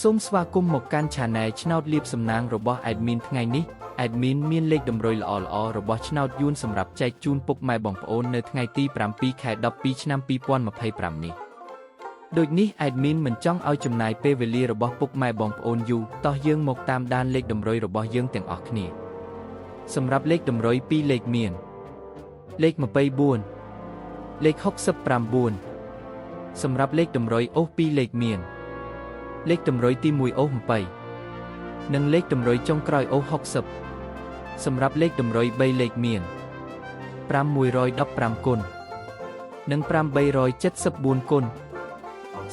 សូមស្វាគមន៍មកកាន់ Channel ឆ្នោតលៀបសំណាងរបស់ Admin ថ្ងៃនេះ Admin មានលេខតម្រុយល្អៗរបស់ឆ្នោតយួនសម្រាប់ចែកជូនពុកម៉ែបងប្អូននៅថ្ងៃទី7ខែ12ឆ្នាំ2025នេះដូចនេះ Admin មិនចង់ឲ្យចំណាយពេលវេលារបស់ពុកម៉ែបងប្អូនយូរតោះយើងមកតាមដានលេខតម្រុយរបស់យើងទាំងអស់គ្នាសម្រាប់លេខតម្រុយ2លេខមានលេខ24លេខ69សម្រាប់លេខតម្រុយអូស2លេខមានលេខតម្រុយទី1អូស8និងលេខតម្រុយចុងក្រោយអូស60សម្រាប់លេខតម្រុយ3លេខមាន5115គុណនិង5374គុណ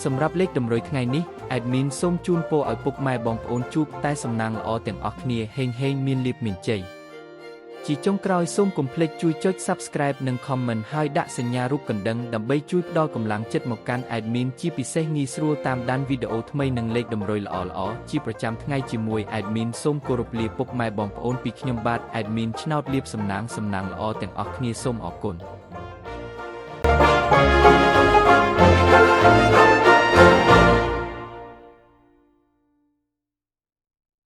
សម្រាប់លេខតម្រុយថ្ងៃនេះ admin សូមជូនពរឲ្យពុកម៉ែបងប្អូនជួបតែសំណាងល្អទាំងអស់គ្នាហេងហេងមានលាភមានជ័យជាចុងក្រោយសូមកុំភ្លេចជួយចុច Subscribe និង Comment ហើយដាក់សញ្ញារូបកណ្ដឹងដើម្បីជួយផ្ដល់កម្លាំងចិត្តមកកាន់ admin ជាពិសេសងាយស្រួលតាមដានវីដេអូថ្មីនិងលេខតម្រុយល្អៗជាប្រចាំថ្ងៃជាមួយ admin សូមគោរពលាពុកម៉ែបងប្អូនពីខ្ញុំបាទ admin ឆ្នោតលៀបសំណាងសំណាងល្អទាំងអស់គ្នាសូមអរគុណ។